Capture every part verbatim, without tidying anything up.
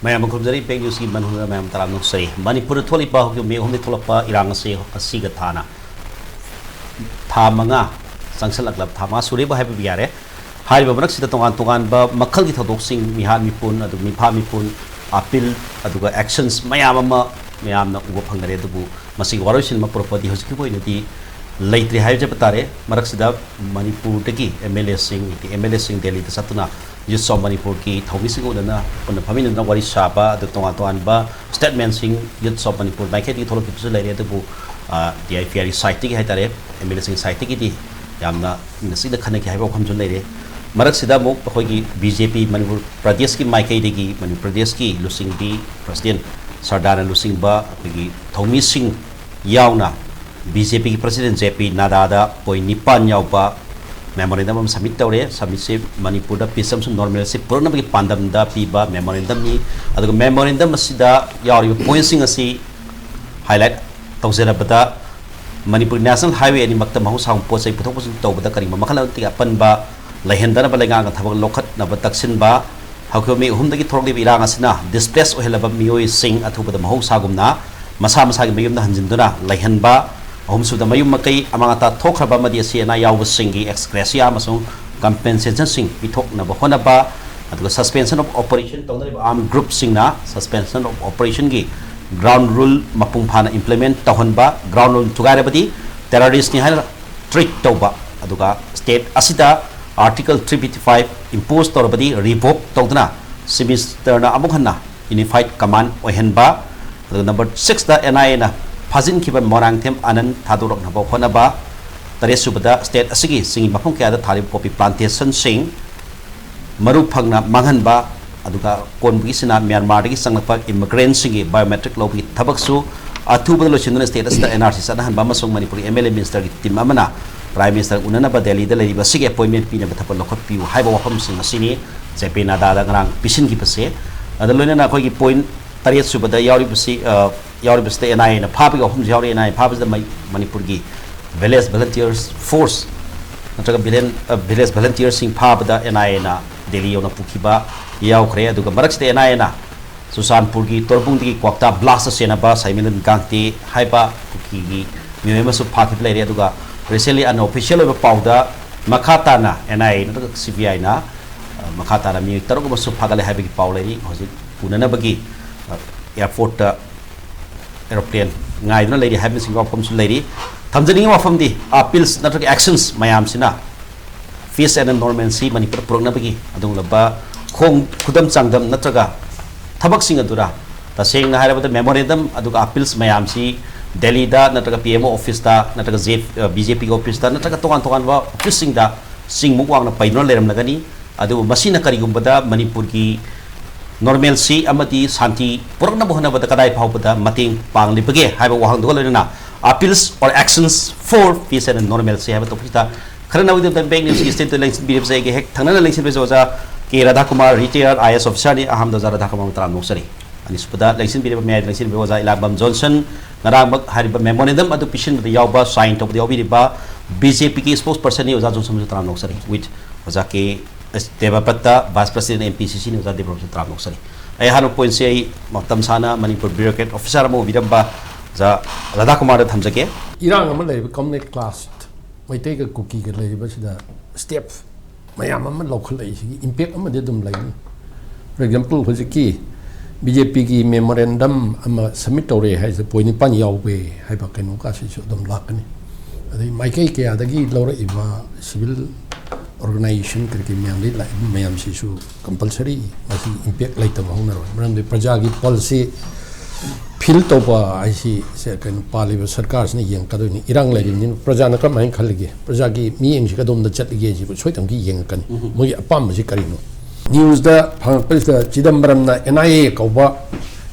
ꯃꯌꯥꯝ ꯈꯨꯔꯨꯝꯖꯔꯤ, ꯄꯦꯛ ꯅ꯭ꯌꯨꯁꯀꯤ ꯃꯅꯨꯡꯗ ꯃꯌꯥꯝ ꯇꯔꯥꯝꯅ ꯑꯣꯛꯆꯔꯤ꯫ ꯃꯅꯤꯄꯨꯔꯗ ꯊꯣꯛꯂꯤꯕ ꯍꯧꯖꯤꯛ ꯃꯦ ꯑꯍꯨꯝꯗꯒꯤ ꯊꯣꯛꯂꯛꯄ ꯏꯔꯥꯡ ꯑꯁꯤ ꯑꯁꯤꯒ ꯊꯥꯅ ꯊꯥ ꯃꯉꯥ ꯆꯪꯁꯤꯜꯂꯛꯂꯕ, ꯊꯥ ꯃꯉꯥ ꯁꯨꯔꯦꯕꯨ ꯍꯥꯏꯕ ꯌꯥꯔꯦ꯫ ꯍꯥꯏꯔꯤꯕ ꯃꯔꯛꯁꯤꯗ ꯇꯣꯉꯥꯟ ꯇꯣꯉꯥꯟꯕ ꯃꯈꯜꯒꯤ ꯊꯧꯗꯣꯛꯁꯤꯡ, ꯃꯤꯍꯥꯠ ꯃꯤꯄꯨꯟ, ꯑꯗꯨꯒ ꯃꯤꯐꯥ ꯃꯤꯄꯨꯟ, ꯑꯄꯤꯜ, ꯑꯗꯨꯒ ꯑꯦꯛꯁꯟꯁ ꯃꯌꯥꯝ ꯑꯃ ꯃꯌꯥꯝꯅ ꯎꯕ ꯐꯪꯅꯔꯦ꯫ ꯑꯗꯨꯕꯨ ꯃꯁꯤꯒꯤ ꯋꯥꯔꯣꯏꯁꯤꯟ ꯑꯃ ꯄꯨꯔꯛꯄꯗꯤ ꯍꯧꯖꯤꯛꯀꯤ ꯑꯣꯏꯅꯗꯤ ꯂꯩꯇ꯭ꯔꯤ ꯍꯥꯏꯖꯕ ꯇꯥꯔꯦ꯫ ꯃꯔꯛꯁꯤꯗ ꯃꯅꯤꯄꯨꯔꯗꯒꯤ ꯑꯦꯝ ꯑꯦꯜ ꯑꯦꯁꯤꯡ, ꯑꯦꯝ ꯑꯦꯜ ꯑꯦꯁꯤꯡ ꯗꯦꯜꯂꯤꯗ ꯆꯠꯇꯨꯅ ꯌꯨꯠꯁ ꯑꯣꯐ ꯃꯅꯤꯄꯨꯔꯒꯤ ꯊꯧꯃꯤꯁꯤꯡꯒ ꯎꯅꯅ ꯄꯨꯟꯅ ꯐꯝꯃꯤꯟꯅꯗꯨꯅ ꯋꯥꯔꯤ ꯁꯥꯕ, ꯑꯗꯨ ꯇꯣꯉꯥꯟ ꯇꯣꯉꯥꯟꯕ ꯁ꯭ꯇꯦꯠꯃꯦꯟꯁꯤꯡ ꯌꯨꯠꯁ ꯑꯣꯐ ꯃꯅꯤꯄꯨꯔ ꯃꯥꯏꯀꯩꯗꯒꯤ ꯊꯣꯛꯂꯛꯈꯤꯕꯁꯨ ꯂꯩꯔꯦ꯫ ꯑꯗꯨꯕꯨ ꯗꯤ ꯑꯥꯏ ꯄꯤ ꯑꯥꯔꯒꯤ ꯁꯥꯏꯠꯇꯒꯤ ꯍꯥꯏꯇꯥꯔꯦ, ꯑꯦꯝ ꯑꯦꯜ ꯑꯦꯁꯤꯡ ꯁꯥꯏꯠꯇꯒꯤꯗꯤ ꯌꯥꯝꯅ ꯏꯪꯅ ꯆꯤꯛꯅ ꯈꯟꯅꯈꯤ ꯍꯥꯏꯕ ꯋꯥꯐꯝꯁꯨ ꯂꯩꯔꯦ꯫ ꯃꯔꯛꯁꯤꯗ ꯑꯃꯨꯛ ꯑꯩꯈꯣꯏꯒꯤ ꯕꯤ ꯖꯦ ꯄꯤ ꯃꯅꯤꯄꯨꯔ ꯄ꯭ꯔꯗꯦꯁꯀꯤ ꯃꯥꯏꯀꯩꯗꯒꯤ, ꯃꯅꯤꯄꯨꯔ ꯄ꯭ꯔꯗꯦꯁꯀꯤ ꯂꯨꯆꯤꯡꯕꯤ ꯄ꯭ꯔꯁꯤꯗꯦꯟ ꯁꯔꯗꯥꯔꯅ ꯂꯨꯆꯤꯡꯕ ꯑꯩꯈꯣꯏꯒꯤ ꯊꯧꯃꯤꯁꯤꯡ ꯌꯥꯎꯅ ꯕꯤ ꯖꯦ ꯄꯤꯒꯤ ꯄ꯭ꯔꯁꯤꯗꯦꯟ ꯖꯦ ꯄꯤ ꯅꯥꯗꯥꯗ ꯄꯣꯏꯟ ꯅꯤꯄꯥꯟ ꯌꯥꯎꯕ ꯃꯦꯃꯣꯔꯦꯟꯗꯝ ꯑꯃ ꯁꯕꯃꯤꯠ ꯇꯧꯔꯦ꯫ ꯁꯕꯃꯤꯠꯁꯦ ꯃꯅꯤꯄꯨꯔꯗ ꯄꯤꯁ ꯑꯃꯁꯨꯡ ꯅꯣꯔꯃꯦꯜꯁꯤ ꯄꯨꯔꯛꯅꯕꯒꯤ ꯄꯥꯟꯗꯝꯗ ꯄꯤꯕ ꯃꯦꯃꯣꯔꯦꯟꯗꯝꯅꯤ꯫ ꯑꯗꯨꯒ ꯃꯦꯃꯣꯔꯦꯟꯗꯝ ꯑꯁꯤꯗ ꯌꯥꯎꯔꯤꯕ ꯄꯣꯏꯟꯁꯤꯡ ꯑꯁꯤ ꯍꯥꯏꯂꯥꯏꯠ ꯇꯧꯖꯔꯕꯗ, ꯃꯅꯤꯄꯨꯔ ꯅꯦꯁꯅꯦꯜ ꯍꯥꯏꯋꯦ ꯑꯅꯤꯃꯛꯇ ꯃꯍꯧꯁꯥꯒꯨꯝ ꯄꯣꯠ ꯆꯩ ꯄꯨꯊꯣꯛ ꯄꯨꯁꯤꯟ ꯇꯧꯕꯗ ꯀꯔꯤꯒꯨꯝꯕ ꯃꯈꯜ ꯑꯃꯠꯇꯒꯤ ꯑꯄꯟꯕ ꯂꯩꯍꯟꯗꯅꯕ ꯂꯩꯉꯥꯛꯅ ꯊꯕꯛ ꯂꯧꯈꯠꯅꯕ ꯇꯛꯁꯤꯟꯕ, ꯍꯧꯈꯤꯕ ꯃꯦ ꯑꯍꯨꯝꯗꯒꯤ ꯊꯣꯛꯂꯛꯂꯤꯕ ꯏꯔꯥꯡ ꯑꯁꯤꯅ ꯗꯤꯁꯄ꯭ꯂꯦꯁ ꯑꯣꯏꯍꯜꯂꯕ ꯃꯤꯑꯣꯏꯁꯤꯡ ꯑꯊꯨꯕꯗ ꯃꯍꯧꯁꯥꯒꯨꯝꯅ ꯃꯁꯥ ꯃꯁꯥꯒꯤ ꯃꯌꯨꯝꯗ ꯍꯟꯖꯤꯟꯗꯨꯅ ꯂꯩꯍꯟꯕ, ꯑꯍꯨꯝꯁꯨꯕꯗ ꯃꯌꯨꯝ ꯃꯀꯩ ꯑꯃꯥꯡ ꯑꯇꯥ ꯊꯣꯛꯈ꯭ꯔꯕ ꯑꯃꯗꯤ ꯑꯁꯤ ꯑꯅꯥ ꯌꯥꯎꯕꯁꯤꯡꯒꯤ ꯑꯦꯛꯁꯒ꯭ꯔꯦꯁꯤꯌꯥ ꯑꯃꯁꯨꯡ ꯀꯝꯄꯦꯟꯁꯦꯁꯟꯁꯤꯡ ꯄꯤꯊꯣꯛꯅꯕ ꯍꯣꯠꯅꯕ, ꯑꯗꯨꯒ ꯁꯁꯄꯦꯟꯁꯟ ꯑꯣꯐ ꯑꯣꯄꯔꯦꯁꯟ ꯇꯧꯅꯔꯤꯕ ꯑꯥꯔꯝ ꯒ꯭ꯔꯨꯞꯁꯤꯡꯅ ꯁꯁꯄꯦꯟꯁꯟ ꯑꯣꯐ ꯑꯣꯄꯔꯦꯁꯟꯒꯤ ꯒ꯭ꯔꯥꯎꯟ ꯔꯨꯜ ꯃꯄꯨꯡ ꯐꯥꯅ ꯏꯝꯄ꯭ꯂꯤꯃꯦꯟ ꯇꯧꯍꯟꯕ, ꯒ꯭ꯔꯥꯎꯟ ꯔꯨꯜ ꯊꯨꯒꯥꯏꯔꯕꯗꯤ ꯇꯦꯔꯣꯔꯤꯁ꯭ꯠꯅꯤ ꯍꯥꯏꯅ ꯇ꯭ꯔꯤꯠ ꯇꯧꯕ, ꯑꯗꯨꯒ ꯁ꯭ꯇꯦꯠ ꯑꯁꯤꯗ article three fifty five impose ꯇꯧꯔꯕꯗꯤ ꯔꯤꯚꯣꯛ ꯇꯧꯗꯨꯅ ꯆꯤꯐ ꯃꯤꯅꯤꯁꯇꯔꯅ ꯑꯃꯨꯛ ꯍꯟꯅ ꯌꯨꯅꯤꯐꯥꯏꯠ ꯀꯃꯥꯟ ꯑꯣꯏꯍꯟꯕ, ꯑꯗꯨꯒ ꯅꯝꯕꯔ ꯁꯤꯛꯁꯇ ꯑꯦꯟ ꯑꯥꯏ ꯑꯦꯅ ꯐꯥꯖꯤꯟꯈꯤꯕ ꯃꯣꯏꯔꯥꯡꯊꯦꯝ ꯑꯅꯟ ꯊꯥꯗꯣꯔꯛꯅꯕ ꯍꯣꯠꯅꯕ, ꯇꯔꯦꯠꯁꯨꯕꯗ ꯁ꯭ꯇꯦꯠ ꯑꯁꯤꯒꯤ ꯆꯤꯡꯒꯤ ꯃꯐꯝ ꯀꯌꯥꯗ ꯊꯥꯔꯤꯕ ꯄꯣꯄꯤ ꯄ꯭ꯂꯥꯟꯇꯦꯁꯟꯁꯤꯡ ꯃꯔꯨ ꯐꯪꯅ ꯃꯥꯡꯍꯟꯕ, ꯑꯗꯨꯒ ꯀꯣꯟꯕꯒꯤꯁꯤꯅ ꯃ꯭ꯌꯥꯟꯃꯥꯔꯗꯒꯤ ꯆꯪꯂꯛꯄ ꯏꯃꯤꯒ꯭ꯔꯦꯟꯁꯤꯡꯒꯤ ꯕꯥꯏꯑꯣꯃꯦꯇ꯭ꯔꯤꯛ ꯂꯧꯕꯒꯤ ꯊꯕꯛꯁꯨ ꯑꯊꯨꯕꯗ ꯂꯣꯏꯁꯤꯟꯗꯨꯅ ꯁ꯭ꯇꯦꯠ ꯑꯁꯤꯗ ꯑꯦꯟ ꯑꯥꯔ ꯁꯤ ꯆꯠꯅꯍꯟꯕ ꯑꯃꯁꯨꯡ ꯃꯅꯤꯄꯨꯔꯒꯤ ꯑꯦꯝ ꯑꯦꯜ ꯑꯦ ꯃꯤꯅꯤꯁꯇꯔꯒꯤ ꯇꯤꯝ ꯑꯃꯅ ꯄ꯭ꯔꯥꯏꯝ ꯃꯤꯅꯤꯁꯇꯔ ꯎꯅꯅꯕ ꯗꯦꯜꯂꯤꯗ ꯂꯩꯔꯤꯕ ꯑꯁꯤꯒꯤ ꯑꯦꯄꯣꯏꯟꯃꯦꯟ ꯄꯤꯅꯕ ꯊꯕꯛ ꯂꯧꯈꯠꯄꯤꯌꯨ ꯍꯥꯏꯕ ꯋꯥꯐꯝꯁꯤꯡ ꯑꯁꯤꯅꯤ ꯖꯦ ꯄꯤ ꯅꯥꯗꯥꯗ ꯉꯔꯥꯡ ꯄꯤꯁꯤꯟꯈꯤꯕꯁꯦ꯫ ꯑꯗ ꯂꯣꯏꯅꯅ ꯑꯩꯈꯣꯏꯒꯤ ꯄꯣꯏꯟ ꯇꯔꯦꯠ ꯁꯨꯕꯗ ꯌꯥꯎꯔꯤꯕꯁꯤ, ꯑ, ꯌꯥꯎꯔꯤꯕꯁꯤꯗ ꯑꯦꯟ ꯑꯥꯏ ꯑꯦꯅ ꯐꯥꯕꯒꯤ ꯋꯥꯐꯝꯁꯨ ꯌꯥꯎꯔꯤ꯫ ꯑꯦꯟ ꯑꯥꯏ ꯑꯦ ꯐꯥꯕꯁꯤꯗ ꯃꯩ-, ꯃꯅꯤꯄꯨꯔꯒꯤ ꯚꯤꯂꯦꯖ ꯚꯣꯂꯟꯇꯤꯌꯔꯁ ꯐꯣꯔꯁ ꯅꯠꯇ꯭ꯔꯒ ꯚꯤꯂꯦꯟ-, ꯑ, ꯚꯤꯂꯦꯖ ꯚꯣꯂꯟꯇꯤꯌꯔꯁꯤꯡ ꯐꯥꯕꯗ ꯑꯦꯟ ꯑꯥꯏ ꯑꯦꯅ ꯗꯦꯜꯂꯤ ꯌꯧꯅ ꯄꯨꯈꯤꯕ ꯌꯥꯎꯈ꯭ꯔꯦ꯫ ꯑꯗꯨꯒ ꯃꯔꯛꯁꯤꯗ ꯑꯦꯟ ꯑꯥꯏ ꯑꯦꯅ ꯆꯨꯔꯆꯥꯟꯄꯨꯔꯒꯤ ꯇꯣꯔꯕꯨꯡꯗꯒꯤ ꯀ꯭ꯋꯥꯛꯇꯥ ꯕ꯭ꯂꯥꯁꯇ ꯆꯦꯟꯅꯕ ꯁꯥꯏꯃꯤꯂꯟ ꯒꯥꯡꯇꯦ ꯍꯥꯏꯕ ꯀꯨꯀꯤꯒꯤ ꯃꯤꯑꯣꯏ ꯑꯃꯁꯨ ꯐꯥꯈꯤꯕ ꯂꯩꯔꯦ꯫ ꯑꯗꯨꯒ recently unofficial ꯑꯣꯏꯕ ꯄꯥꯎꯗ ꯃꯈꯥ ꯇꯥꯅ NIA ꯅꯠꯇ꯭ꯔꯒ CBIꯅ, ꯑ, ꯃꯈꯥ ꯇꯥꯅ ꯃꯤꯑꯣꯏ ꯇꯔꯨꯛ ꯑꯃꯁꯨ ꯐꯥꯒꯠꯂꯦ ꯍꯥꯏꯕꯒꯤ ꯄꯥꯎ ꯂꯩꯔꯤ꯫ ꯍꯧꯖꯤꯛ ꯄꯨꯅꯅꯕꯒꯤ, ꯑ, airportꯇ aeroplane ꯉꯥꯏꯗꯨꯅ ꯂꯩꯔꯤ ꯍꯥꯏꯕꯅꯆꯤꯡꯕ ꯋꯥꯐꯝꯁꯨ ꯂꯩꯔꯤ꯫ ꯊꯝꯖꯅꯤꯡꯉꯤ ꯋꯥꯐꯝꯗꯤ, appeals ꯅꯠꯇ꯭ꯔꯒ actions ꯃꯌꯥꯝꯁꯤꯅ peace and normalcy ꯃꯅꯤꯄꯨꯔꯗ ꯄꯨꯔꯛꯅꯕꯒꯤ ꯑꯗꯨꯒꯨꯝꯂꯕ ꯈꯣꯡ ꯈꯨꯗꯝ ꯆꯥꯡꯗꯝ ꯅꯠꯇ꯭ꯔꯒ ꯊꯕꯛꯁꯤꯡ ꯑꯗꯨꯔ? ꯇꯁꯦꯡꯅ ꯍꯥꯏꯔꯕꯗ memorandum ꯑꯗꯨꯒ appeals ꯃꯌꯥꯝꯁꯤ ꯗꯦꯜꯂꯤꯗ ꯅꯠꯇ꯭ꯔꯒ PMO officeꯇ ꯅꯠꯇ꯭ꯔꯒ ꯖꯦ-, ꯑ, BJPꯒꯤ officeꯇ ꯅꯠꯇ꯭ꯔꯒ ꯇꯣꯉꯥꯟ ꯇꯣꯉꯥꯟꯕ officeꯁꯤꯡꯗ ꯆꯤꯡꯃꯨꯛ ꯋꯥꯡꯅ ꯄꯩꯗꯨꯅ ꯂꯩꯔꯝꯂꯒꯅꯤ꯫ ꯑꯗꯨꯕꯨ ꯃꯁꯤꯅ ꯀꯔꯤꯒꯨꯝꯕꯗ ꯃꯅꯤꯄꯨꯔꯒꯤ normalcy ꯑꯃꯗꯤ ꯁꯥꯟꯇꯤ ꯄꯨꯔꯛꯅꯕ ꯍꯣꯠꯅꯕꯗ ꯀꯗꯥꯏ ꯐꯥꯎꯕꯗ ꯃꯇꯦꯡ ꯄꯥꯡꯂꯤꯕꯒꯦ ꯍꯥꯏꯕ ꯋꯥꯍꯪꯗꯨꯒ ꯂꯣꯏꯅꯅ appeals or actions for peace and normalcy ꯍꯥꯏꯕ topicꯇ ꯈꯔ ꯅꯧꯗꯕ bank newsꯀꯤ stateꯇ ꯂꯦꯡꯁꯤꯟꯕꯤꯔꯤꯕꯁꯦ ꯑꯩꯒꯤ ꯍꯦꯛ ꯊꯪꯅꯅ ꯂꯦꯡꯁꯤꯟꯕꯁꯦ ꯑꯣꯖꯥ ꯀꯦ ꯔꯥꯙꯥꯀꯨꯃꯥꯔ, retired IAS officerꯅꯤ꯫ ꯑꯍꯥꯟꯕꯗ ꯑꯣꯖꯥ ꯔꯥꯙꯥꯀꯨꯃꯥꯔ ꯇꯔꯥꯝꯅ ꯑꯣꯛꯆꯔꯤ꯫ ꯑꯅꯤꯁꯨꯕꯗ ꯂꯦꯡꯁꯤꯟꯕꯤꯔꯤꯕ, ꯃꯌꯥꯏꯗ ꯂꯦꯡꯁꯤꯟꯕꯤꯔꯤꯕ ꯑꯣꯖꯥ ꯏꯂꯥꯝꯕꯝ ꯖꯣꯟꯁꯟ, ꯉꯔꯥꯡꯃꯛ ꯍꯥꯏꯔꯤꯕ memorandum ꯑꯗꯨ ꯄꯤꯁꯤꯟꯕꯗ ꯌꯥꯎꯕ, sign ꯇꯧꯕꯗ ꯌꯥꯎꯕꯤꯔꯤꯕ BJPꯒꯤ spokespersonꯅꯤ ꯑꯣꯖꯥ ꯖꯣꯟꯁꯟꯕꯨꯁꯨ ꯇꯔꯥꯝꯅ ꯑꯣꯛꯆꯔꯤ꯫ With ꯑꯣꯖꯥ ꯀꯦ ꯑꯦꯁ ꯗꯦꯕꯄꯠꯇ, vice president MPCCꯅꯤ ꯑꯣꯖꯥ ꯗꯦꯕꯄꯠꯇ ꯇꯔꯥꯝꯅ ꯑꯣꯛꯆꯔꯤ꯫ ꯑꯩ ꯑꯍꯥꯟꯕ pointꯁꯦ ꯑꯩ ꯃꯇꯝ ꯁꯥꯡꯅ ꯃꯅꯤꯄꯨꯔ bureaucrat officer ꯑꯃ ꯑꯣꯏꯕꯤꯔꯝꯕ ꯑꯣꯖꯥ ꯔꯥꯙꯥꯀꯨꯃꯥꯔꯗ ꯊꯝꯖꯒꯦ꯫ ꯏꯔꯥꯡ ꯑꯃ ꯂꯩꯔꯤꯕ ꯀꯝꯃꯨꯅꯦꯜ ꯀ꯭ꯂꯥꯁ ꯃꯩꯇꯩꯒ ꯀꯨꯀꯤꯒ ꯂꯩꯔꯤꯕꯁꯤꯗ step ꯃꯌꯥꯝ ꯑꯃ ꯂꯧꯈꯠꯂꯛꯏꯁꯤꯒꯤ impact ꯑꯃꯗꯤ ꯑꯗꯨꯝ ꯂꯩꯅꯤ꯫ For example, ꯍꯧꯖꯤꯛꯀꯤ BJPꯒꯤ memorandum ꯑꯃ submit ꯇꯧꯔꯦ ꯍꯥꯏꯁꯦ point ꯅꯤꯄꯥꯟ ꯌꯥꯎꯋꯦ ꯍꯥꯏꯕ ꯀꯩꯅꯣ ꯀꯥꯁꯤꯁꯨ ꯑꯗꯨꯝ ꯂꯥꯛꯀꯅꯤ꯫ ꯑꯗꯩ ꯃꯥꯏꯀꯩ ꯀꯌꯥꯗꯒꯤ ꯂꯧꯔꯛꯏꯕ civil organization ꯀꯔꯤ ꯀꯔꯤ ꯃꯌꯥꯝꯗꯒꯤ ꯂꯥꯛꯏꯕ ꯃꯌꯥꯝꯁꯤꯁꯨ compulsory ꯃꯁꯤ impact ꯂꯩꯇꯕ ꯍꯧꯅꯔꯣꯏ꯫ ꯃꯔꯝꯗꯤ ꯄ꯭ꯔꯖꯥꯒꯤ ꯄꯜꯁꯤ feel ꯇꯧꯕ ꯍꯥꯏꯁꯤ ꯁꯦ ꯀꯩꯅꯣ ꯄꯥꯜꯂꯤꯕ ꯁꯔꯀꯥꯔꯁꯤꯅ ꯌꯦꯡꯉꯛꯀꯗꯣꯏꯅꯤ꯫ ꯏꯔꯥꯡ ꯂꯩꯔꯤꯕꯅꯤꯅ ꯄ꯭ꯔꯖꯥꯅ ꯀꯔꯝꯍꯥꯏꯅ ꯈꯜꯂꯤꯒꯦ, ꯄ꯭ꯔꯖꯥꯒꯤ ꯃꯤꯠꯌꯦꯡꯁꯤ ꯀꯗꯣꯝꯗ ꯆꯠꯂꯤꯒꯦ ꯍꯥꯏꯁꯤꯕꯨ ꯁꯣꯏꯗꯅꯒꯤ ꯌꯦꯡꯉꯛꯀꯅꯤ꯫ ꯃꯣꯏꯒꯤ ꯑꯄꯥꯝꯕꯁꯤ ꯀꯔꯤꯅꯣ? Newsꯇ ꯐꯪꯉꯛꯄꯁꯤꯗ ꯆꯤꯗꯝꯕꯔꯝꯅ NIA ꯀꯧꯕ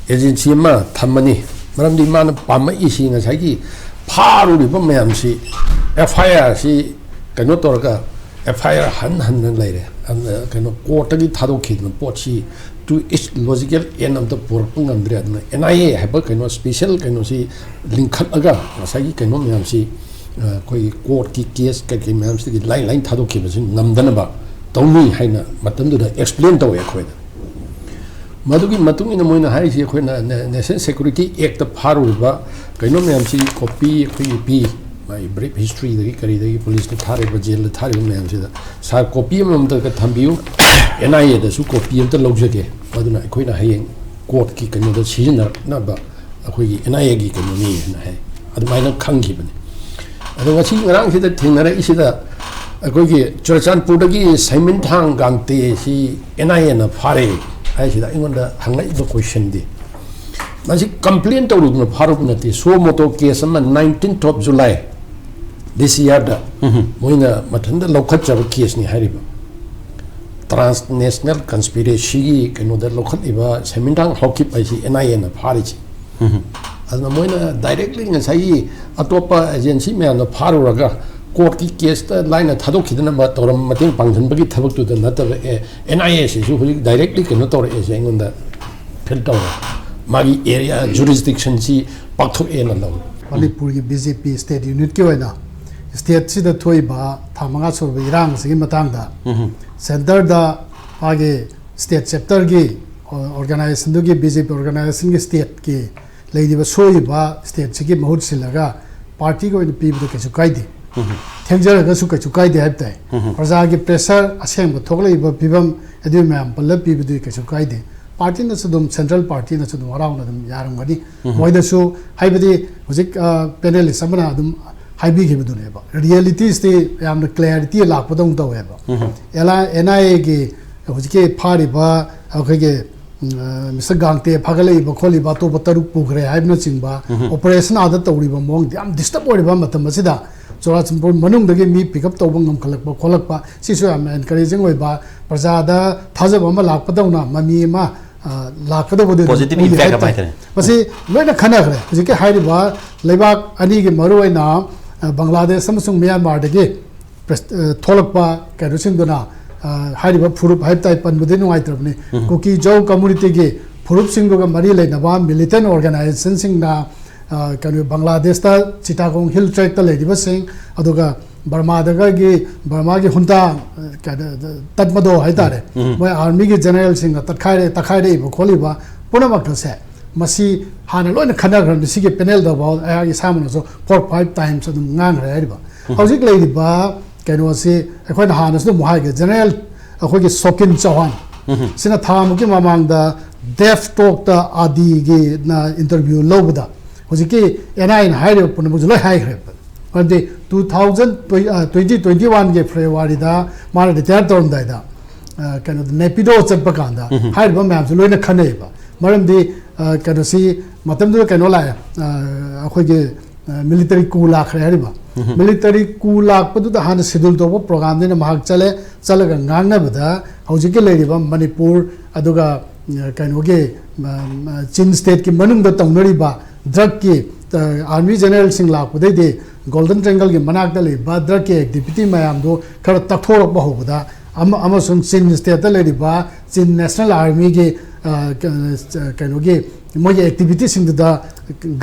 agency ꯑꯃ ꯊꯝꯃꯅꯤ꯫ ꯃꯔꯝꯗꯤ ꯃꯥꯅ ꯄꯥꯝꯃꯛꯏꯁꯤ ꯉꯁꯥꯏꯒꯤ ꯐꯥꯔꯨꯔꯤꯕ ꯃꯌꯥꯝꯁꯤ FIRꯁꯤ ꯀꯩꯅꯣ ꯇꯧꯔꯒ FIR ꯍꯟ ꯍꯟꯅ ꯂꯩꯔꯦ꯫ ꯑꯗꯨꯅ ꯀꯩꯅꯣ courtꯇꯒꯤ ꯊꯥꯗꯣꯛꯈꯤꯗꯅ ꯄꯣꯠꯁꯤ to its logical end ꯑꯝꯇ ꯄꯨꯔꯛꯄ ꯉꯝꯗ꯭ꯔꯦ꯫ ꯑꯗꯨꯅ NIA ꯍꯥꯏꯕ ꯀꯩꯅꯣ special ꯀꯩꯅꯣꯁꯤ ꯂꯤꯡꯈꯠꯂꯒ ꯉꯁꯥꯏꯒꯤ ꯀꯩꯅꯣ ꯃꯌꯥꯝꯁꯤ, ꯑ, ꯑꯩꯈꯣꯏꯒꯤ courtꯀꯤ case ꯀꯩꯀꯩ ꯃꯌꯥꯝꯁꯤꯗꯒꯤ line line ꯊꯥꯗꯣꯛꯈꯤꯕꯁꯤ ꯉꯝꯗꯅꯕ ꯇꯧꯅꯤ ꯍꯥꯏꯅ ꯃꯇꯝꯗꯨꯗ explain ꯇꯧꯋꯦ ꯑꯩꯈꯣꯏꯗ꯫ ꯃꯗꯨꯒꯤ ꯃꯇꯨꯡ ꯏꯟꯅ ꯃꯣꯏꯅ ꯍꯥꯏꯔꯤꯁꯤ, ꯑꯩꯈꯣꯏꯅ ꯅꯦ-, National Security Act ꯐꯥꯔꯨꯔꯤꯕ ꯀꯩꯅꯣ ꯃꯌꯥꯝꯁꯤ copy ꯑꯩꯈꯣꯏꯒꯤ ꯄꯤ, ꯃꯥꯒꯤ brief historyꯗꯒꯤ ꯀꯔꯤꯗꯒꯤ policeꯅ ꯊꯥꯔꯤꯕ, jailꯗ ꯊꯥꯔꯤꯕ ꯃꯌꯥꯝꯁꯤꯗ, "Sir, copy ꯑꯃꯃꯝꯇꯒ ꯊꯝꯕꯤꯌꯨ, NIAꯗꯁꯨ copy ꯑꯃꯇ ꯂꯧꯖꯒꯦ, ꯑꯗꯨꯅ ꯑꯩꯈꯣꯏꯅ ꯍꯌꯦꯡ courtꯀꯤ ꯀꯩꯅꯣꯗ ꯁꯤꯖꯤꯟꯅꯔꯛꯅꯕ ꯑꯩꯈꯣꯏꯒꯤ NIAꯒꯤ ꯀꯩꯅꯣꯅꯤ" ꯍꯥꯏꯅ ꯍꯥꯏ꯫ ꯑꯗꯨꯃꯥꯏꯅ ꯈꯪꯈꯤꯕꯅꯤ꯫ ꯑꯗꯣ ꯉꯁꯤ ꯉꯔꯥꯡꯁꯤꯗ ꯊꯦꯡꯅꯔꯛꯏꯁꯤꯗ, ꯑꯩꯈꯣꯏꯒꯤ ꯆꯨꯔꯆꯥꯟꯄꯨꯔꯗꯒꯤ ꯁꯩꯃꯤꯟꯊꯥꯡ ꯒꯥꯡꯇꯦ ꯑꯁꯤ NIAꯅ ꯐꯥꯔꯦ ꯍꯥꯏꯁꯤꯗ ꯑꯩꯉꯣꯟꯗ ꯍꯪꯉꯛꯏꯕ questionꯗꯤ, ꯃꯁꯤ complain ꯇꯧꯔꯨꯗꯅ ꯐꯥꯔꯨꯕ ꯅꯠꯇꯦ꯫ Suo motu case ꯑꯃ nineteenth of July this yearꯗ ꯃꯣꯏꯅ ꯃꯊꯟꯇ ꯂꯧꯈꯠꯆꯕ caseꯅꯤ ꯍꯥꯏꯔꯤꯕ꯫ Transnational conspiracyꯒꯤ ꯀꯩꯅꯣꯗ ꯂꯧꯈꯠꯂꯤꯕ ꯁꯩꯃꯤꯟꯊꯥꯡ ꯍꯥꯎꯀꯤꯞ ꯍꯥꯏꯁꯤ NIAꯅ ꯐꯥꯔꯤꯁꯤ꯫ ꯑꯗꯨꯅ ꯃꯣꯏꯅ directly ꯉꯁꯥꯏꯒꯤ ꯑꯇꯣꯞꯄ agency ꯃꯌꯥꯝꯅ ꯐꯥꯔꯨꯔꯒ courtꯀꯤ caseꯇ ꯂꯥꯏꯅ ꯊꯥꯗꯣꯛꯈꯤꯗꯅꯕ ꯇꯧꯔꯝ, ꯃꯇꯦꯡ ꯄꯥꯡꯁꯤꯟꯕꯒꯤ ꯊꯕꯛꯇꯨꯗ ꯅꯠꯇꯕ, ꯑꯦ, NIAꯁꯤꯁꯨ ꯍꯧꯖꯤꯛ directly ꯀꯩꯅꯣ ꯇꯧꯔꯛꯑꯦꯁꯦ ꯑꯩꯉꯣꯟꯗ feel ꯇꯧꯔꯦ꯫ ꯃꯥꯒꯤ area jurisdictionꯁꯤ ꯄꯥꯛꯊꯣꯛꯑꯦꯅ ꯂꯧꯔꯦ꯫ ꯃꯅꯤꯄꯨꯔꯒꯤ BJP state unitꯀꯤ ꯑꯣꯏꯅ stateꯁꯤꯗ ꯊꯣꯛꯏꯕ ꯊꯥ ꯃꯉꯥ ꯁꯨꯔꯕ ꯏꯔꯥꯡ ꯑꯁꯤꯒꯤ ꯃꯇꯥꯡꯗ centreꯗ ꯃꯥꯒꯤ state chapterꯒꯤ organizationꯗꯨꯒꯤ, BJP organizationꯒꯤ stateꯀꯤ ꯂꯩꯔꯤꯕ ꯁꯣꯏꯔꯤꯕ stateꯁꯤꯒꯤ ꯃꯍꯨꯠ ꯁꯤꯜꯂꯒ partyꯒꯤ ꯑꯣꯏꯅ ꯄꯤꯕꯗ ꯀꯩꯁꯨ ꯀꯥꯏꯗꯦ꯫ ꯊꯦꯡꯖꯔꯒꯁꯨ ꯀꯩꯁꯨ ꯀꯥꯏꯗꯦ ꯍꯥꯏꯕ ꯇꯥꯏ꯫ ꯄ꯭ꯔꯖꯥꯒꯤ pressure ꯑꯁꯦꯡꯕ ꯊꯣꯛꯂꯛꯏꯕ ꯐꯤꯕꯝ ꯑꯗꯨ ꯃꯌꯥꯝ ꯄꯨꯜꯂꯞ ꯄꯤꯕꯗꯨꯗꯤ ꯀꯩꯁꯨ ꯀꯥꯏꯗꯦ꯫ Partyꯅꯁꯨ ꯑꯗꯨꯝ, central partyꯅꯁꯨ ꯑꯗꯨꯝ ꯍꯔꯥꯎꯅ ꯑꯗꯨꯝ ꯌꯥꯔꯝꯒꯅꯤ꯫ ꯃꯣꯏꯗꯁꯨ, ꯍꯥꯏꯕꯗꯤ ꯍꯧꯖꯤꯛ, ꯑ, panelist ꯑꯃꯅ ꯑꯗꯨꯝ ꯍꯥꯏꯕꯤꯈꯤꯕꯗꯨꯅꯦꯕ, realities ꯇꯤ ꯌꯥꯝꯅ clarity ꯂꯥꯛꯄꯗꯧꯅ ꯇꯧꯋꯦꯕ꯫ ꯑꯦꯂꯥ-, NIAꯒꯤ ꯍꯧꯖꯤꯛꯀꯤ ꯐꯥꯔꯤꯕ ꯑꯩꯈꯣꯏꯒꯤ, ꯎꯝ, ꯑ, Mister ꯒꯥꯡꯇꯦ ꯐꯥꯒꯠꯂꯛꯏꯕ ꯈꯣꯠꯂꯤꯕ, ꯑꯇꯣꯞꯄ ꯇꯔꯨꯛ ꯄꯨꯈ꯭ꯔꯦ ꯍꯥꯏꯕꯅꯆꯤꯡꯕ, operation ꯑꯥꯗ ꯇꯧꯔꯤꯕ ꯃꯑꯣꯡꯗꯤ ꯌꯥꯝ disturb ꯑꯣꯏꯔꯤꯕ ꯃꯇꯝ ꯑꯁꯤꯗ ꯆꯨꯔꯥꯆꯥꯟꯄꯨꯔ ꯃꯅꯨꯡꯗꯒꯤ ꯃꯤ pick up ꯇꯧꯕ ꯉꯝꯈꯠꯂꯛꯄ ꯈꯣꯠꯂꯛꯄ, ꯁꯤꯁꯨ ꯌꯥꯝꯅ encouraging ꯑꯣꯏꯕ, ꯄ꯭ꯔꯖꯥꯗ ꯊꯥꯖꯕ ꯑꯃ ꯂꯥꯛꯄꯗꯧꯅ ꯃꯃꯤ ꯑꯃ, ꯑ, ꯂꯥꯛꯀꯗꯧꯕꯗꯤ ꯑꯗꯨꯝ positive ꯎꯏ impact ꯍꯥꯏꯕ ꯑꯃ ꯇꯥꯏ꯫ ꯍꯥꯏꯇꯥꯔꯦ꯫ ꯃꯁꯤ ꯂꯣꯏꯅ ꯈꯟꯅꯈ꯭ꯔꯦ꯫ ꯍꯧꯖꯤꯛꯀꯤ ꯍꯥꯏꯔꯤꯕ ꯂꯩꯕꯥꯛ ꯑꯅꯤꯒꯤ, ꯃꯔꯨꯑꯣꯏꯅ, ꯑ, ꯕꯪꯒ꯭ꯂꯥꯗꯦꯁ ꯑꯃꯁꯨꯡ ꯃ꯭ꯌꯥꯟꯃꯥꯔꯗꯒꯤ ꯄ꯭ꯔꯦꯁ-, ꯑ, ꯊꯣꯛꯂꯛꯄ ꯀꯩꯅꯣꯁꯤꯡꯗꯨꯅ, ꯑ, ꯍꯥꯏꯔꯤꯕ ꯐꯨꯔꯨꯞ ꯍꯥꯏꯕ ꯇꯥꯏ, ꯄꯟꯕꯗꯤ ꯅꯨꯡꯉꯥꯏꯇ꯭ꯔꯕꯅꯤ, ꯀꯨꯀꯤ ꯖꯧ communityꯒꯤ ꯐꯨꯔꯨꯞꯁꯤꯡꯗꯨꯒ ꯃꯔꯤ ꯂꯩꯅꯕ militant organizationꯁꯤꯡꯅ, ꯑ, ꯀꯩꯅꯣ, ꯕꯪꯒ꯭ꯂꯥꯗꯦꯁꯇ ꯆꯤꯇꯥꯒꯣꯡ hill tract ꯂꯩꯔꯤꯕꯁꯤꯡ, ꯑꯗꯨꯒ ꯕꯔꯃꯥꯗꯒꯤ, ꯕꯔꯃꯥꯒꯤ ꯍꯨꯟꯇꯥ, ꯑ, ꯀꯩꯅꯣ, ꯇꯠꯃꯗꯣ ꯍꯥꯏꯇꯥꯔꯦ, ꯎꯝ꯫ ꯃꯣꯏ ꯑꯥꯔꯃꯤꯒꯤ ꯖꯦꯅꯔꯦꯜꯁꯤꯡꯒ ꯇꯠꯈꯥꯏꯔꯦ, ꯇꯛꯈꯥꯏꯔꯛꯏꯕ ꯈꯣꯠꯂꯤꯕ ꯄꯨꯝꯅꯃꯛ ꯑꯁꯦ, ꯃꯁꯤ ꯍꯥꯟꯅ ꯂꯣꯏꯅ ꯈꯟꯅꯈ꯭ꯔꯕꯅꯤ꯫ ꯁꯤꯒꯤ ꯄꯦꯅꯦꯜꯗꯐꯥꯎ ꯑꯩꯍꯥꯛ ꯏꯁꯥꯃꯛꯅꯁꯨ four five times ꯑꯗꯨꯝ ꯉꯥꯡꯈ꯭ꯔꯦ ꯍꯥꯏꯔꯤꯕ꯫ ꯎꯝ꯫ ꯍꯧꯖꯤꯛ ꯂꯩꯔꯤꯕ ꯀꯩꯅꯣꯁꯤ ꯑꯩꯈꯣꯏꯅ ꯍꯥꯟꯅꯁꯨ ꯑꯗꯨꯝ ꯍꯥꯏꯈ꯭ꯔꯦ, ꯖꯦꯅꯔꯦꯜ ꯑꯩꯈꯣꯏꯒꯤ ꯁꯣꯀꯤꯟ ꯆꯧꯍꯥꯟ, ꯎꯝ꯫ ꯁꯤꯅ ꯊꯥ ꯑꯃꯒꯤ ꯃꯃꯥꯡꯗ ꯗꯦꯐ ꯇꯣꯛꯇ ꯑꯥꯗꯤꯒꯤꯅ interview ꯂꯧꯕꯗ ꯍꯧꯖꯤꯛꯀꯤ ꯑꯦꯟ ꯑꯥꯏꯅ ꯍꯥꯏꯔꯤꯕ ꯄꯨꯝꯅꯃꯛꯁꯨ ꯂꯣꯏ ꯍꯥꯏꯈ꯭ꯔꯦꯕ꯫ ꯃꯔꯝꯗꯤ two thousand twenty, twenty twenty-oneꯒꯤ Februaryꯗ ꯃꯥꯅ retire ꯇꯧꯔꯝꯗꯥꯏꯗ, ꯑ, ꯀꯩꯅꯣꯗ, ꯅꯦꯄꯤꯗꯣ ꯆꯠꯄ ꯀꯥꯟꯗ ꯎꯝ꯫ ꯍꯥꯏꯔꯤꯕ ꯃꯌꯥꯝꯁꯦ ꯂꯣꯏꯅ ꯈꯟꯅꯩꯌꯦꯕ꯫ ꯃꯔꯝꯗꯤ, ꯑ, ꯀꯩꯅꯣꯁꯤ ꯃꯇꯝꯗꯨꯗ ꯀꯩꯅꯣ ꯂꯥꯛꯑꯦ, ꯑ, ꯑꯩꯈꯣꯏꯒꯤ, ꯑ, military coup ꯂꯥꯛꯈ꯭ꯔꯦ ꯍꯥꯏꯔꯤꯕ꯫ ꯎꯝ꯫ Military coup ꯂꯥꯛꯄꯗꯨꯗ ꯍꯥꯟꯅ schedule ꯇꯧꯕ programꯗꯩꯅ ꯃꯍꯥꯛ ꯆꯠꯂꯦ, ꯆꯠꯂꯒ ꯉꯥꯡꯅꯕꯗ ꯍꯧꯖꯤꯛꯀꯤ ꯂꯩꯔꯤꯕ ꯃꯅꯤꯄꯨꯔ, ꯑꯗꯨꯒ, ꯑ, ꯀꯩꯅꯣꯒꯤ, ꯑ, ꯑ, ꯆꯤꯟ stateꯀꯤ ꯃꯅꯨꯡꯗ ꯇꯧꯅꯔꯤꯕ drugꯀꯤ, ꯑ, army generalꯁꯤꯡ ꯂꯥꯛꯄꯗꯩꯗꯤ Golden Triangleꯒꯤ ꯃꯅꯥꯛꯇ ꯂꯩꯕ drugꯀꯤ activity ꯃꯌꯥꯝꯗꯨ ꯈꯔ ꯇꯛꯊꯣꯔꯛꯄ ꯍꯧꯕꯗ, ꯑꯃ-, ꯑꯃꯁꯨꯡ ꯆꯤꯟ stateꯇ ꯂꯩꯔꯤꯕ Chin National Armyꯒꯤ, ꯑ, ꯀ-, ꯀꯩꯅꯣꯒꯤ ꯃꯣꯏꯒꯤ activityꯁꯤꯡꯗꯨꯗ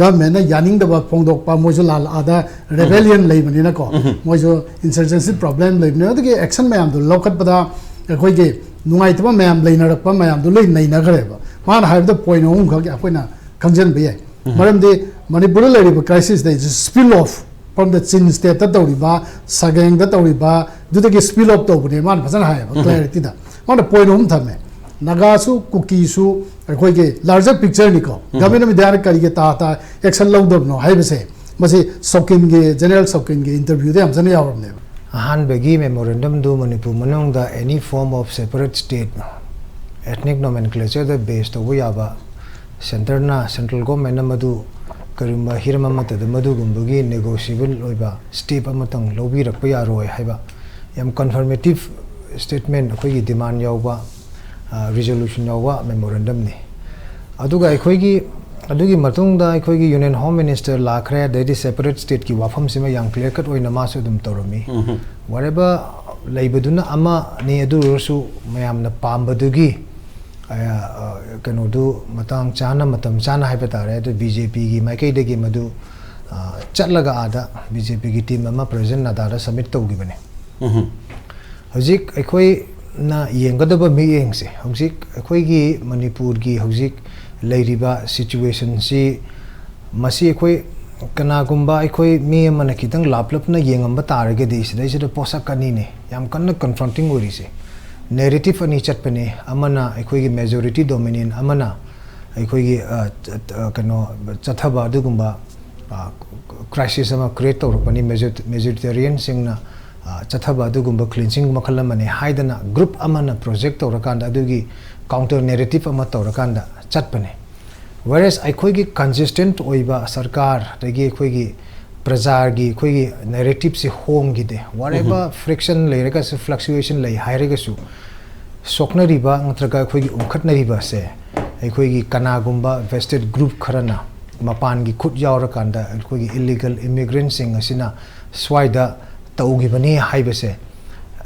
governmentꯅ ꯌꯥꯅꯤꯡꯗꯕ ꯐꯣꯡꯗꯣꯛꯄ, ꯃꯣꯏꯁꯨ ꯂꯥꯜ-, ꯑꯥꯗ rebellion ꯂꯩꯕꯅꯤꯅꯀꯣ, ꯎꯝ꯫ ꯃꯣꯏꯁꯨ insurgency problem ꯂꯩꯕꯅꯤꯅ, ꯑꯗꯨꯒꯤ action ꯃꯌꯥꯝꯗꯣ ꯂꯧꯈꯠꯄꯗ ꯑꯩꯈꯣꯏꯒꯤ ꯅꯨꯡꯉꯥꯏꯇꯕ ꯃꯌꯥꯝ ꯂꯩꯅꯔꯛꯄ ꯃꯌꯥꯝꯗꯣ ꯂꯣꯏ ꯅꯩꯅꯈ꯭ꯔꯦꯕ꯫ ꯃꯥꯅ ꯍꯥꯏꯕꯗ point ꯑꯍꯨꯝꯈꯛ ꯑꯩꯈꯣꯏꯅ ꯈꯪꯖꯤꯟꯕ ꯌꯥꯏ꯫ ꯎꯝ꯫ ꯃꯔꯝꯗꯤ ꯃꯅꯤꯄꯨꯔꯗ ꯂꯩꯔꯤꯕ crisisꯗ spill off from the Chin stateꯇ ꯇꯧꯔꯤꯕ, ꯁꯒꯦꯡꯗ ꯇꯧꯔꯤꯕ, ꯑꯗꯨꯗꯒꯤ spill off ꯇꯧꯕꯅꯦ ꯃꯥꯅ ꯐꯖꯅ ꯍꯥꯏꯌꯦꯕ, ꯎꯝ꯫ Clarityꯗ꯫ ꯃꯥꯅ point ꯑꯍꯨꯝ ꯊꯝꯃꯦ꯫ ꯅꯥꯒꯥꯁꯨ, ꯀꯨꯀꯤꯁꯨ, ꯑꯩꯈꯣꯏꯒꯤ larger pictureꯅꯤꯀꯣ꯫ ꯎꯝ꯫ Government of Indiaꯅ ꯀꯔꯤꯒꯤ ꯇꯥ ꯇꯥ action ꯂꯧꯗꯕꯅꯣ ꯍꯥꯏꯕꯁꯦ, ꯃꯁꯤ ꯁꯣꯀꯤꯟꯒꯤ, General ꯁꯣꯀꯤꯟꯒꯤ interviewꯗ ꯌꯥꯝ ꯐꯖꯅ ꯌꯥꯎꯔꯕꯅꯦꯕ꯫ ꯑꯍꯥꯟꯕꯒꯤ memorandumꯗꯨ ꯃꯅꯤꯄꯨꯔ ꯃꯅꯨꯡꯗ any form of separate state, ethnic nomenclatureꯗ base ꯇꯧꯕ ꯌꯥꯕ, centreꯅ, central governmentꯅ ꯃꯗꯨ ꯀꯔꯤꯒꯨꯝꯕ ꯍꯤꯔꯝ ꯑꯃꯠꯇꯗ ꯃꯗꯨꯒꯨꯝꯕꯒꯤ negotiable ꯑꯣꯏꯕ step ꯑꯃꯇꯪ ꯂꯧꯕꯤꯔꯛꯄ ꯌꯥꯔꯣꯏ ꯍꯥꯏꯕ ꯌꯥꯝ confirmative statement, ꯑꯩꯈꯣꯏꯒꯤ demand ꯌꯥꯎꯕ, ꯑ, resolution ꯌꯥꯎꯕ memorandumꯅꯤ꯫ ꯑꯗꯨꯒ ꯑꯩꯈꯣꯏꯒꯤ, ꯑꯗꯨꯒꯤ ꯃꯇꯨꯡꯗ ꯑꯩꯈꯣꯏꯒꯤ Union Home Minister ꯂꯥꯛꯈ꯭ꯔꯦ, ꯑꯗꯩꯗꯤ separate stateꯀꯤ ꯋꯥꯐꯝꯁꯤꯃ ꯌꯥꯝ clear cut ꯑꯣꯏꯅ ꯃꯥꯁꯨ ꯑꯗꯨꯝ ꯇꯧꯔꯝꯃꯤ꯫ ꯎꯝ꯫ Whatever ꯂꯩꯕꯗꯨꯅ ꯑꯃꯅꯤ, ꯑꯗꯨ ꯑꯣꯏꯔꯁꯨ ꯃꯌꯥꯝꯅ ꯄꯥꯝꯕꯗꯨꯒꯤ, ꯑ, ꯑ, ꯀꯩꯅꯣꯗꯨ ꯃꯇꯥꯡ ꯆꯥꯅ, ꯃꯇꯝ ꯆꯥꯅ ꯍꯥꯏꯕ ꯇꯥꯔꯦ, ꯑꯗꯨ BJPꯒꯤ ꯃꯥꯏꯀꯩꯗꯒꯤ ꯃꯗꯨ ꯆꯠꯂꯒ ꯑꯥꯗ ꯕꯤ ꯖꯦ ꯄꯤꯒꯤ ꯇꯤꯝ ꯑꯃ ꯄ꯭ꯔꯦꯁꯤꯗꯦꯟ ꯅꯗꯥꯗ ꯁꯕꯃꯤꯠ ꯇꯧꯈꯤꯕꯅꯦ꯫ ꯍꯧꯖꯤꯛ ꯑꯩꯈꯣꯏꯅ ꯌꯦꯡꯒꯗꯕ ꯃꯤꯠꯌꯦꯡꯁꯦ, ꯍꯧꯖꯤꯛ ꯑꯩꯈꯣꯏꯒꯤ ꯃꯅꯤꯄꯨꯔꯒꯤ ꯍꯧꯖꯤꯛ ꯂꯩꯔꯤꯕ ꯁꯤꯆꯨꯋꯦꯁꯟꯁꯤ, ꯃꯁꯤ ꯑꯩꯈꯣꯏ ꯀꯅꯥꯒꯨꯝꯕ ꯑꯩꯈꯣꯏ ꯃꯤ ꯑꯃꯅ ꯈꯤꯇꯪ ꯂꯥꯞꯂꯞꯅ ꯌꯦꯡꯉꯝꯕ ꯇꯥꯔꯒꯗꯤ, ꯁꯤꯗꯩꯁꯤꯗ ꯄꯣꯠꯁꯛ ꯑꯅꯤꯅꯦ ꯌꯥꯝ ꯀꯟꯅ ꯀꯟꯐ꯭ꯔꯣꯟꯇꯤꯡ ꯑꯣꯏꯔꯤꯁꯦ꯫ ꯅꯦꯔꯦꯇꯤꯞ ꯑꯅꯤ ꯆꯠꯄꯅꯦ, ꯑꯃꯅ ꯑꯩꯈꯣꯏꯒꯤ ꯃꯦꯖꯣꯔꯤꯇꯤ ꯗꯣꯃꯤꯅꯤꯌꯟ, ꯑꯃꯅ ꯑꯩꯈꯣꯏꯒꯤ, ꯑ, ꯆ-, ꯑ, ꯀꯩꯅꯣ, ꯆꯠꯊꯕ ꯑꯗꯨꯒꯨꯝꯕ, ꯑ, ꯀ꯭ꯔꯥꯏꯁꯤꯁ ꯑꯃ ꯀ꯭ꯔꯤꯌꯦꯠ ꯇꯧꯔꯛꯄꯅꯤ, ꯃꯦꯖꯣ-, ꯃꯦꯖꯣꯔꯤꯇꯦꯔꯤꯌꯟꯁꯤꯡꯅ, ꯑ, ꯆꯠꯊꯕ ꯑꯗꯨꯒꯨꯝꯕ ꯀ꯭ꯂꯤꯟꯁꯤꯡ ꯃꯈꯜ ꯑꯃꯅꯤ ꯍꯥꯏꯗꯅ ꯒ꯭ꯔꯨꯞ ꯑꯃꯅ ꯄ꯭ꯔꯣꯖꯦꯛ ꯇꯧꯔꯀꯥꯟꯗ, ꯑꯗꯨꯒꯤ ꯀꯥꯎꯟꯇꯔ ꯅꯦꯔꯦꯇꯤꯞ ꯑꯃ ꯇꯧꯔꯀꯥꯟꯗ ꯆꯠꯄꯅꯦ꯫ ꯋꯦꯔꯦꯁ ꯑꯩꯈꯣꯏꯒꯤ ꯀꯟꯁꯤꯁꯇꯦꯟꯠ ꯑꯣꯏꯕ ꯁꯔꯀꯥꯔ, ꯑꯗꯒꯤ ꯑꯩꯈꯣꯏꯒꯤ ꯄ꯭ꯔꯖꯥꯒꯤ ꯑꯩꯈꯣꯏꯒꯤ ꯅꯦꯔꯦꯇꯤꯞꯁꯤ ꯍꯣꯡꯈꯤꯗꯦ꯫ ꯋꯥꯠ ꯑꯦꯚꯔ ꯐ꯭ꯔꯤꯛꯁꯟ ꯂꯩꯔꯒꯁꯨ, ꯐ꯭ꯂꯛꯆꯨꯋꯦꯁꯟ ꯂꯩ ꯍꯥꯏꯔꯒꯁꯨ, ꯁꯣꯛꯅꯔꯤꯕ ꯅꯠꯇ꯭ꯔꯒ ꯑꯩꯈꯣꯏꯒꯤ ꯎꯪꯈꯠꯅꯔꯤꯕꯁꯦ, ꯑꯩꯈꯣꯏꯒꯤ ꯀꯅꯥꯒꯨꯝꯕ ꯚꯦꯁꯇꯦꯠ ꯒ꯭ꯔꯨꯞ ꯈꯔꯅ ꯃꯄꯥꯟꯒꯤ ꯈꯨꯠ ꯌꯥꯎꯔꯀꯥꯟꯗ ꯑꯩꯈꯣꯏꯒꯤ ꯏꯂꯤꯒꯦꯜ ꯏꯃꯤꯒ꯭ꯔꯦꯟꯁꯤꯡ ꯑꯁꯤꯅ ꯁ꯭ꯋꯥꯏꯗ ꯇꯧꯈꯤꯕꯅꯤ ꯍꯥꯏꯕꯁꯦ,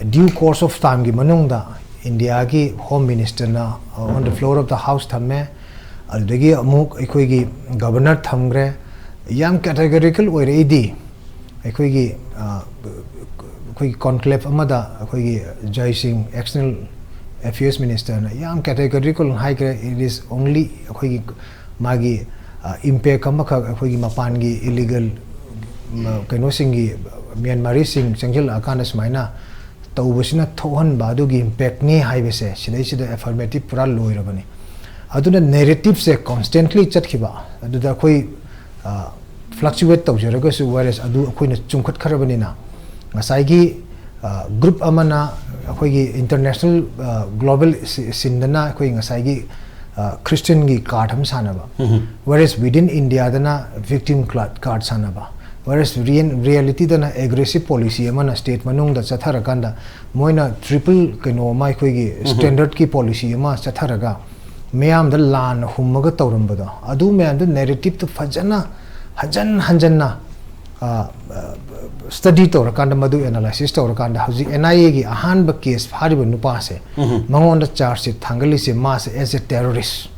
ꯗ꯭ꯌꯨ ꯀꯣꯔꯁ ꯑꯣꯐ ꯇꯥꯏꯝꯒꯤ ꯃꯅꯨꯡꯗ ꯏꯟꯗꯤꯌꯥꯒꯤ home ꯃꯤꯅꯤꯁꯇꯔꯅ on the floor of the house ꯊꯝꯃꯦ, ꯑꯗꯨꯗꯒꯤ ꯑꯃꯨꯛ ꯑꯩꯈꯣꯏꯒꯤ ꯒꯕꯔꯅꯔ ꯊꯝꯈ꯭ꯔꯦ꯫ ꯌꯥꯝ ꯀꯦꯇꯦꯒꯣꯔꯤꯀꯦꯜ ꯑꯣꯏꯔꯛꯏꯗꯤ, ꯑꯩꯈꯣꯏꯒꯤ, ꯑ, ꯑꯩꯈꯣꯏꯒꯤ ꯀꯣꯟꯀ꯭ꯂꯦꯞ ꯑꯃꯗ ꯑꯩꯈꯣꯏꯒꯤ ꯖꯌ ꯁꯤꯡ, ꯑꯦꯛꯁꯇꯔꯅꯦꯜ ꯑꯦꯐꯤꯌꯔꯁ ꯃꯤꯅꯤꯁꯇꯔꯅ ꯌꯥꯝ ꯀꯦꯇꯦꯒꯣꯔꯤꯀꯦꯜ ꯍꯥꯏꯈ꯭ꯔꯦ, it is only ꯑꯩꯈꯣꯏꯒꯤ ꯃꯥꯒꯤ, ꯑ, ꯏꯝꯄꯦꯛ ꯑꯃꯈꯛ ꯑꯩꯈꯣꯏꯒꯤ ꯃꯄꯥꯟꯒꯤ ꯏꯂꯤꯒꯦꯜ, ꯃ-, ꯀꯩꯅꯣꯁꯤꯡꯒꯤ, ꯃ꯭ꯌꯥꯟꯃꯥꯔꯤꯁꯤꯡ ꯆꯪꯁꯤꯜꯂꯛꯑꯀꯥꯟꯗ ꯁꯨꯃꯥꯏꯅ ꯇꯧꯕꯁꯤꯅ ꯊꯣꯛꯍꯟꯕ ꯑꯗꯨꯒꯤ ꯏꯝꯄꯦꯛꯅꯤ ꯍꯥꯏꯕꯁꯦ, ꯁꯤꯗꯩꯁꯤꯗ ꯑꯦꯐꯔꯃꯦꯇꯤꯞ ꯄꯨꯔꯥ ꯂꯣꯏꯔꯕꯅꯤ꯫ ꯑꯗꯨꯅ ꯅꯦꯔꯦꯇꯤꯞꯁꯦ ꯀꯣꯟꯁꯇꯦꯟꯠꯂꯤ ꯆꯠꯈꯤꯕ, ꯑꯗꯨꯗ ꯑꯩꯈꯣꯏ, ꯑ, ꯐ꯭ꯂꯛꯆꯨꯋꯦꯠ ꯇꯧꯖꯔꯒꯁꯨ, ꯋꯦꯔꯦꯁ ꯑꯗꯨ ꯑꯩꯈꯣꯏꯅ ꯆꯨꯝꯈꯠꯈ꯭ꯔꯕꯅꯤꯅ, ꯉꯁꯥꯏꯒꯤ, ꯑ, ꯒ꯭ꯔꯨꯞ ꯑꯃꯅ ꯑꯩꯈꯣꯏꯒꯤ ꯏꯟꯇꯔꯅꯦꯁꯅꯦꯜ, ꯑ, ꯒ꯭ꯂꯣꯕꯦꯜ ꯁꯤ-, ꯁꯤꯟꯗꯅ ꯑꯩꯈꯣꯏ ꯉꯁꯥꯏꯒꯤ, ꯑ, ꯈ꯭ꯔꯤꯁꯇꯤꯌꯟꯒꯤ ꯀꯥꯔꯠ ꯑꯃ ꯁꯥꯟꯅꯕ, ꯋꯦꯔꯦꯁ ꯋꯤꯗꯤꯟ ꯏꯟꯗꯤꯌꯥꯗꯅ ꯚꯤꯛꯇꯤꯝ ꯀꯥꯔꯠ, ꯀꯥꯔꯠ ꯁꯥꯟꯅꯕ, ꯋꯦꯔꯦꯁ ꯔꯤꯌꯦꯟ-, ꯔꯤꯌꯦꯂꯤꯇꯤꯗꯅ ꯑꯦꯒ꯭ꯔꯦꯁꯤꯞ ꯄꯣꯂꯤꯁꯤ ꯑꯃꯅ ꯁ꯭ꯇꯦꯠ ꯃꯅꯨꯡꯗ ꯆꯠꯊꯔꯀꯥꯟꯗ ꯃꯣꯏꯅ ꯇ꯭ꯔꯤꯄꯜ ꯀꯩꯅꯣ ꯑꯃ, ꯑꯩꯈꯣꯏꯒꯤ ꯁ꯭ꯇꯦꯟꯗꯔꯠꯀꯤ ꯄꯣꯂꯤꯁꯤ ꯑꯃ ꯆꯠꯊꯔꯒ ꯃꯤꯌꯥꯝꯗ ꯂꯥꯟꯅ ꯍꯨꯝꯃꯒ ꯇꯧꯔꯝꯕꯗꯣ, ꯑꯗꯨ ꯃꯌꯥꯝꯗꯣ ꯅꯦꯔꯦꯇꯤꯞꯇꯣ ꯐꯖꯅ ꯍꯟꯖꯟ ꯍꯟꯖꯟꯅ, ꯑ, ꯑ, ꯁ꯭ꯇꯗꯤ ꯇꯧꯔꯀꯥꯟꯗ, ꯃꯗꯨ ꯑꯦꯅꯥꯂꯥꯏꯁꯤꯁ ꯇꯧꯔꯀꯥꯟꯗ, ꯍꯧꯖꯤꯛ ꯑꯦꯟ ꯑꯥꯏ ꯑꯦꯒꯤ ꯑꯍꯥꯟꯕ ꯀꯦꯁ ꯐꯥꯔꯤꯕ ꯅꯨꯄꯥꯁꯦ, ꯃꯉꯣꯟꯗ ꯆꯥꯔꯖ ꯁꯤꯠ ꯊꯥꯡꯒꯠꯂꯤꯁꯦ ꯃꯥꯁꯦ as a terrorist,